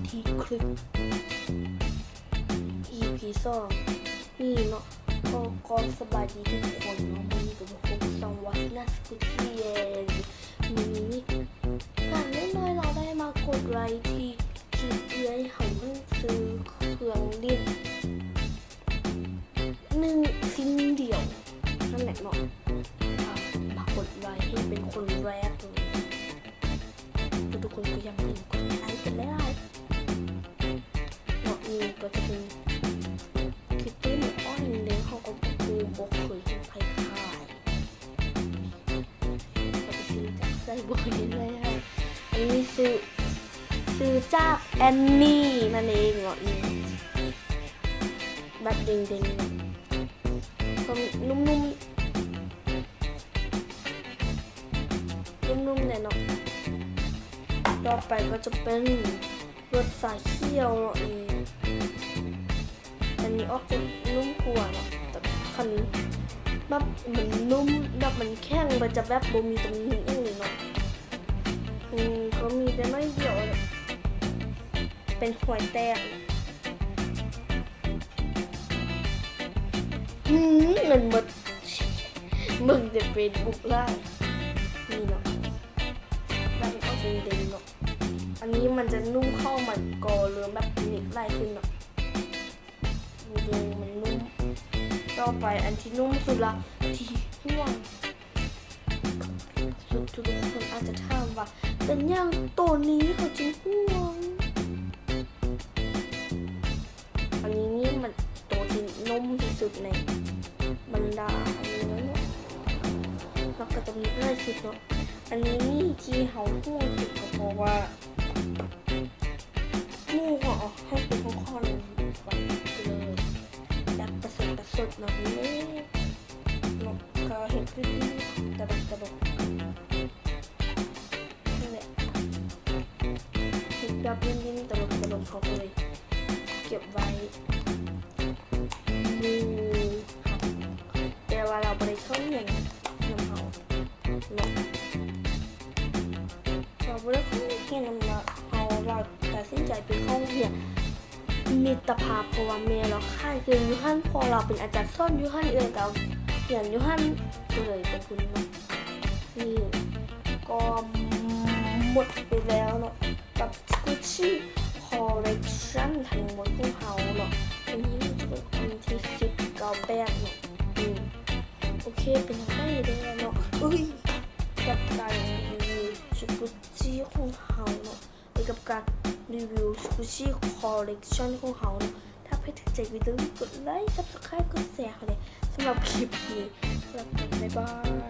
ທີ່ຄລິບ ອີພີສອງນີ້ເນາະ. ກໍ ກໍສະບາຍດີທຸກຄົນເນາະ, ມື້ນີ້ກໍມາພົບກັບຊ່ອງ What's Not Squishy ເອງ. ມື້ນີ້ນີ້ ການນ້ອຍໆ ລາວໄດ້ມາກົດໄລທີ່ຄລິບເອື້ອຍເຮົາເພິ່ນຊື້ເຄື່ອງຫຼິ້ນໜຶ່ງຊິ້ນດຽວນັ້ນແຫຼະເນາະ. ອ່າ ມາກົດໄລໃຫ້ເປັນຄົນແລກເລີຍ. ທຸກໆຄົນກໍຢ່າລືມກົດໄລກ໌ກັນຫຼາຍໆເນາະ. ນີ້ກໍຈະເປັນຄິດຕີ້ໝູອ້ອຍເດ້, ເຮົາກໍບໍ່ເຄີຍເຫັນໃຜຂາຍ. ເຮົາໄປຊື້ຈາກໃສ ບໍ່ເຄີຍເຫັນໃຜຂາຍ. ອັນນີ້ຊື້ ຊື້ຈາກແອນນີນັ້ນເອງເນາະ. ນີ້ແບບເດັ່ງໆ ກໍນຸ້ມໆ ນຸ້ມໆແດ່ເນາະ. ຕໍ່ໄປກໍຈະເປັນລົດຊາຂຽວເນາະ. ອັນນີ້ອອກຈະນຸ້ມກວ່າເນາະ, ແຕ່ຄັນແບບມັນນຸ້ມ ແບບມັນແຂງ ມັນຈະແບບບໍ່ມີຕຳໜິຫຍັງເລີຍເນາະ. ອືມ ກໍມີແຕ່ໜ້ອຍດຽວ ເປັນຮອຍແຕກ. ອືມ ເງິນໝົດ ເບິ່ງແຕ່ເຟສບຸກຫຼາຍ. ນີ້ເນາະ ແບບອອກເດັ່ງໆເນາະ. ອັນນີ້ມັນຈະນຸ້ມເຂົ້າ ມັນກໍເລີ່ມແບບເປັນເມັດຫຼາຍຂຶ້ນເນາະ. ເບິ່ງ ມັນນຸ້ມ. ຕໍ່ໄປອັນທີ່ນຸ້ມສຸດລະ ທີ່ຫ່ວງສຸດ, ທຸກໆຄົນອາດຈະຖາມວ່າ ເປັນຫຍັງໂຕນີ້ເຂົາຈຶ່ງຫ່ວງ? ອັນນີ້ນີ້ມັນໂຕທີ່ນຸ້ມທີ່ສຸດໃນບັນດາອັນນີ້ແລ້ວເນາະ, ແລ້ວກໍຈະມີຫຼາຍສຸດເນາະ. ອັນນີ້ນີ້ທີ່ເຮົາຫ່ວງສຸດກໍເພາະວ່າ ໝູ່ເຮົາເອົາໃຫ້ເປັນຂອງຂວັນໄປເລີຍ, ແບບປະຊົດປະຊົດເນາະ. ນີ້ເນາະ ກໍເຮັດວິດີໂອຕະຫຼົກຕະຫຼົກນີ້ແຫຼະ, ເຮັດແບບຫຼິ້ນໆຕະຫຼົກຕະຫຼົກ ເຮົາກໍເລີຍເກັບໄວ້ໝູ່. ແຕ່ວ່າລາວບໍ່ໄດ້ເຂົ້າຮຽນນຳເຮົາເນາະ, ລາວບໍ່ໄດ້ເຂົ້າຮຽນນຳເຮົາ, ລາວຕັດສິນໃຈໄປເຂົ້າຮຽນມິດຕະພາບ ເພາະວ່າແມ່ລາວຂາຍເຄື່ອງຢູ່ຫັ້ນ, ພໍ່ລາວເປັນອາຈານສອນຢູ່ຫັ້ນ, ເອື້ອຍກໍຮຽນຢູ່ຫັ້ນ, ກໍເລີຍໄປພຸ້ນເນາະ. ນີ້ກໍໝົດໄປແລ້ວເນາະ ກັບ Squishy Collection ທັງໝົດຂອງເຮົາເນາະ. ອັນນີ້ຈະເປັນອັນທີສິບເກົ້າແບບເນາະ. ອືມ ໂອເຄ ເປັນຈັ່ງໃດແດ່ເນາະ ເອີຍ ກັບການຣີວິວ Squishy ຂອງເຮົາເນາະ, ແລະ ກັບການຣີວິວ Squishy Collection ຂອງເຮົາເນາະ. ຖ້າໃຜຖືກໃຈ ຢ່າລືມກົດໄລກ໌ Subscribe ກົດແຊຣ໌ໃຫ້ແດ່. ສຳລັບຄລິບນີ້ ລາໄປ ບາຍບາຍ.